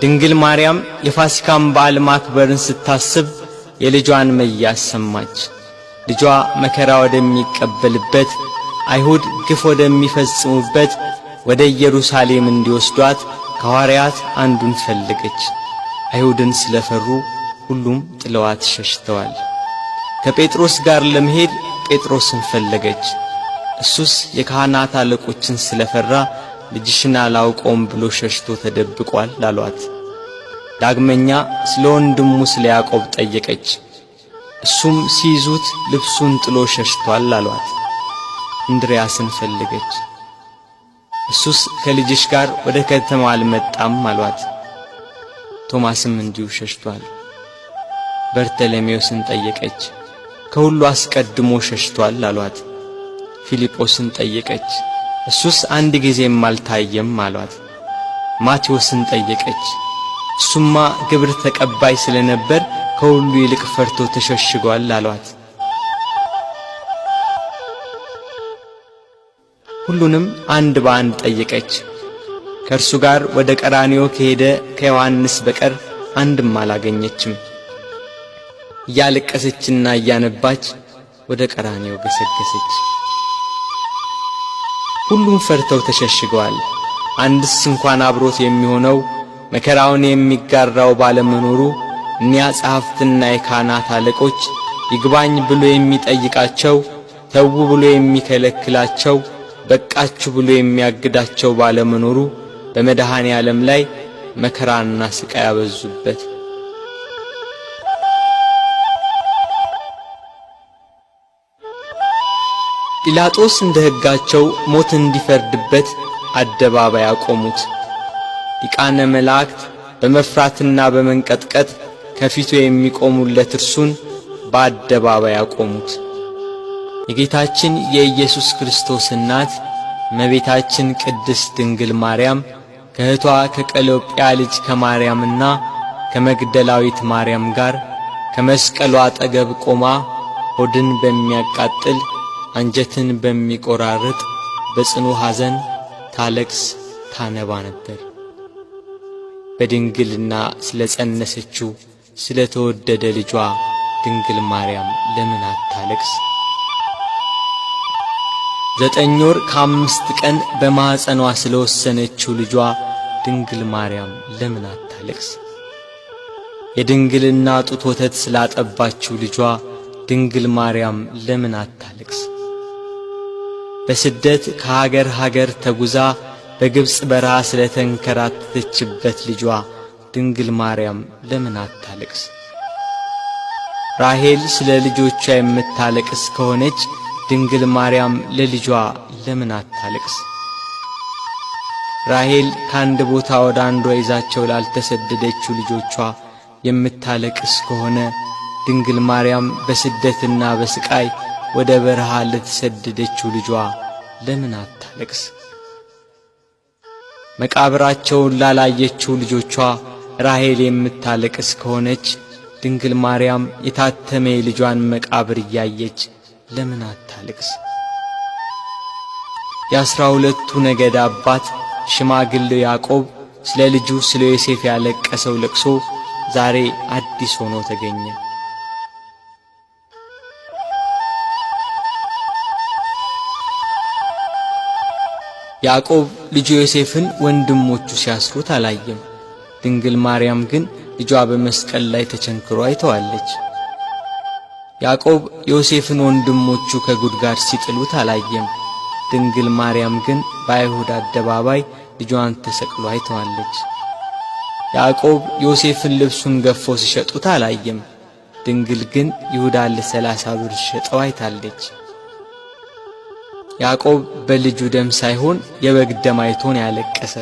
ድንግል ማርያም የፋሲካን በዓል ማክበርን ስታስብ የልጇን መያዝ ሰማች። ልጇ መከራ ወደሚቀበልበት፣ አይሁድ ግፍ ወደሚፈጽሙበት ወደ ኢየሩሳሌም እንዲወስዷት ከሐዋርያት አንዱን ፈለገች። አይሁድን ስለፈሩ ሁሉም ጥለዋት ሸሽተዋል። ከጴጥሮስ ጋር ለመሄድ ጴጥሮስን ፈለገች። እሱስ የካህናት አለቆችን ስለፈራ ልጅሽን አላውቀውም ብሎ ሸሽቶ ተደብቋል አሏት። ዳግመኛ ስለ ወንድሙ ስለ ያዕቆብ ጠየቀች። እሱም ሲይዙት ልብሱን ጥሎ ሸሽቷል አሏት። እንድርያስን ፈለገች። እሱስ ከልጅሽ ጋር ወደ ከተማ አልመጣም አሏት። ቶማስም እንዲሁ ሸሽቷል። በርተሎሜዎስን ጠየቀች። ከሁሉ አስቀድሞ ሸሽቷል አሏት። ፊልጶስን ጠየቀች። እሱስ አንድ ጊዜም አልታየም አሏት። ማቴዎስን ጠየቀች። እሱማ ግብር ተቀባይ ስለነበር ከሁሉ ይልቅ ፈርቶ ተሸሽጓል አሏት። ሁሉንም አንድ በአንድ ጠየቀች። ከእርሱ ጋር ወደ ቀራንዮ ከሄደ ከዮሐንስ በቀር አንድም አላገኘችም። እያለቀሰችና እያነባች ወደ ቀራንዮ ገሰገሰች። ሁሉም ፈርተው ተሸሽገዋል። አንድስ እንኳን አብሮት የሚሆነው፣ መከራውን የሚጋራው ባለመኖሩ እኒያ ጸሐፍትና የካህናት አለቆች ይግባኝ ብሎ የሚጠይቃቸው፣ ተዉ ብሎ የሚከለክላቸው፣ በቃችሁ ብሎ የሚያግዳቸው ባለመኖሩ በመድኃኔ ዓለም ላይ መከራና ስቃይ ያበዙበት። ጲላጦስ እንደ ሕጋቸው ሞት እንዲፈርድበት አደባባይ አቆሙት። ሊቃነ መላእክት በመፍራትና በመንቀጥቀጥ ከፊቱ የሚቆሙለት እርሱን በአደባባይ አቆሙት። የጌታችን የኢየሱስ ክርስቶስ እናት እመቤታችን ቅድስት ድንግል ማርያም ከእህቷ ከቀሎጵያ ልጅ ከማርያምና ከመግደላዊት ማርያም ጋር ከመስቀሉ አጠገብ ቆማ ሆድን በሚያቃጥል፣ አንጀትን በሚቆራርጥ በጽኑ ሐዘን ታለቅስ ታነባ ነበር። በድንግልና ስለ ጸነሰችው ስለ ተወደደ ልጇ ድንግል ማርያም ለምን አታለቅስ? 9 ወር ከ5 ቀን በማኅፀኗ ስለ ወሰነችው ልጇ ድንግል ማርያም ለምን አታለቅስ? የድንግልና ጡት ወተት ስላጠባችው ልጇ ድንግል ማርያም ለምን አታለቅስ? በስደት ከሀገር ሀገር ተጉዛ በግብፅ በረሃ ስለ ተንከራተተችበት ልጇ ድንግል ማርያም ለምን አታለቅስ? ራሔል ስለ ልጆቿ የምታለቅስ ከሆነች ድንግል ማርያም ለልጇ ለምን አታለቅስ? ራሔል ከአንድ ቦታ ወደ አንዷ ይዛቸው ላልተሰደደችው ልጆቿ የምታለቅስ ከሆነ ድንግል ማርያም በስደትና በስቃይ ወደ በረሃ ለተሰደደችው ልጇ ለምን አታለቅስ? መቃብራቸውን ላላየችው ልጆቿ ራሔል የምታለቅስ ከሆነች ድንግል ማርያም የታተመ የልጇን መቃብር እያየች ለምን አታለቅስ? የ12ቱ ነገድ አባት ሽማግሌው ያዕቆብ ስለ ልጁ ስለ ዮሴፍ ያለቀሰው ለቅሶ ዛሬ አዲስ ሆኖ ተገኘ። ያዕቆብ ልጁ ዮሴፍን ወንድሞቹ ሲያስሩት አላየም። ድንግል ማርያም ግን ልጇ በመስቀል ላይ ተቸንክሮ አይተዋለች። ያዕቆብ ዮሴፍን ወንድሞቹ ከጉድጓድ ሲጥሉት አላየም። ድንግል ማርያም ግን በአይሁድ አደባባይ ልጇን ተሰቅሎ አይተዋለች። ያዕቆብ ዮሴፍን ልብሱን ገፎ ሲሸጡት አላየም። ድንግል ግን ይሁዳን ለ30 ብር ሲሸጠው አይታለች። ያዕቆብ በልጁ ደም ሳይሆን የበግ ደም አይቶ ነው ያለቀሰ።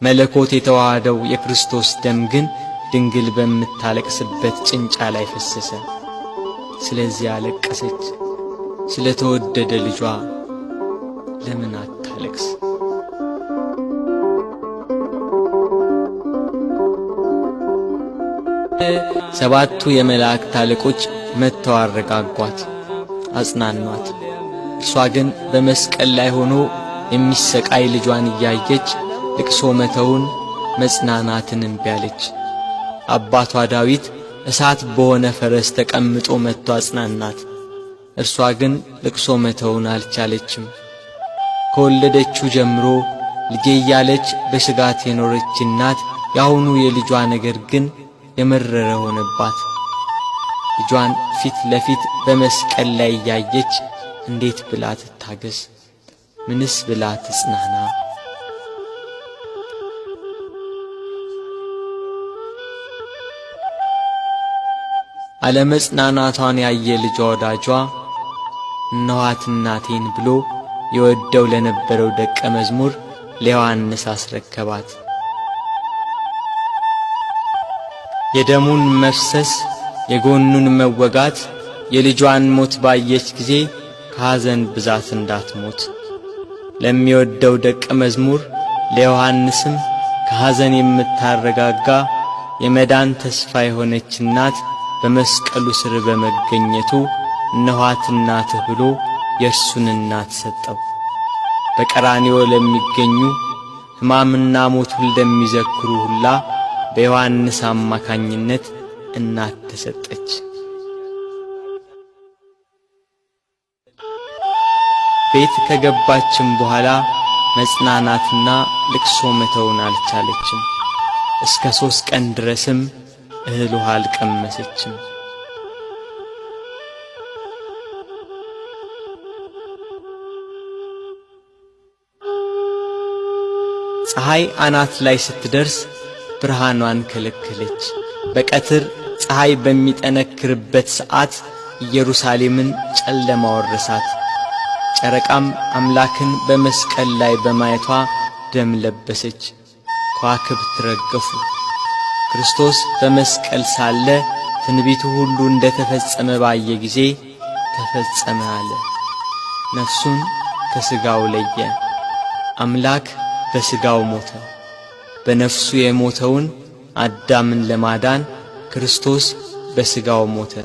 መለኮት የተዋሃደው የክርስቶስ ደም ግን ድንግል በምታለቅስበት ጭንጫ ላይ ፈሰሰ። ስለዚህ አለቀሰች። ስለ ተወደደ ልጇ ለምን አታለቅስ? ሰባቱ የመላእክት አለቆች መጥተው አረጋጓት፣ አጽናኗት። እርሷ ግን በመስቀል ላይ ሆኖ የሚሰቃይ ልጇን እያየች ልቅሶ መተውን፣ መጽናናትን እምቢ አለች። አባቷ ዳዊት እሳት በሆነ ፈረስ ተቀምጦ መጥቶ አጽናናት። እርሷ ግን ልቅሶ መተውን አልቻለችም። ከወለደችው ጀምሮ ልጄ እያለች በስጋት የኖረች እናት የአሁኑ የልጇ ነገር ግን የመረረ ሆነባት። ልጇን ፊት ለፊት በመስቀል ላይ እያየች እንዴት ብላ ትታገስ? ምንስ ብላ ትጽናና? አለመጽናናቷን ያየ ልጇ ወዳጇ እነኋት እናቴን ብሎ የወደው ለነበረው ደቀ መዝሙር ለዮሐንስ አስረከባት። የደሙን መፍሰስ የጎኑን መወጋት የልጇን ሞት ባየች ጊዜ ከሐዘን ብዛት እንዳትሞት ለሚወደው ደቀ መዝሙር ለዮሐንስም ከሐዘን የምታረጋጋ የመዳን ተስፋ የሆነች እናት በመስቀሉ ስር በመገኘቱ እነኋት እናትህ ብሎ የእርሱን እናት ሰጠው። በቀራንዮ ለሚገኙ ሕማምና ሞቱን ለሚዘክሩ ሁላ በዮሐንስ አማካኝነት እናት ተሰጠች። ቤት ከገባችም በኋላ መጽናናትና ልቅሶ መተውን አልቻለችም። እስከ 3 ቀን ድረስም እህል ውሃ አልቀመሰችም። ፀሐይ አናት ላይ ስትደርስ ብርሃኗን ከለከለች። በቀትር ፀሐይ በሚጠነክርበት ሰዓት ኢየሩሳሌምን ጨለማ ወረሳት። ጨረቃም አምላክን በመስቀል ላይ በማየቷ ደም ለበሰች፣ ከዋክብት ረገፉ። ክርስቶስ በመስቀል ሳለ ትንቢቱ ሁሉ እንደ ተፈጸመ ባየ ጊዜ ተፈጸመ አለ። ነፍሱን ከሥጋው ለየ። አምላክ በሥጋው ሞተ። በነፍሱ የሞተውን አዳምን ለማዳን ክርስቶስ በሥጋው ሞተ።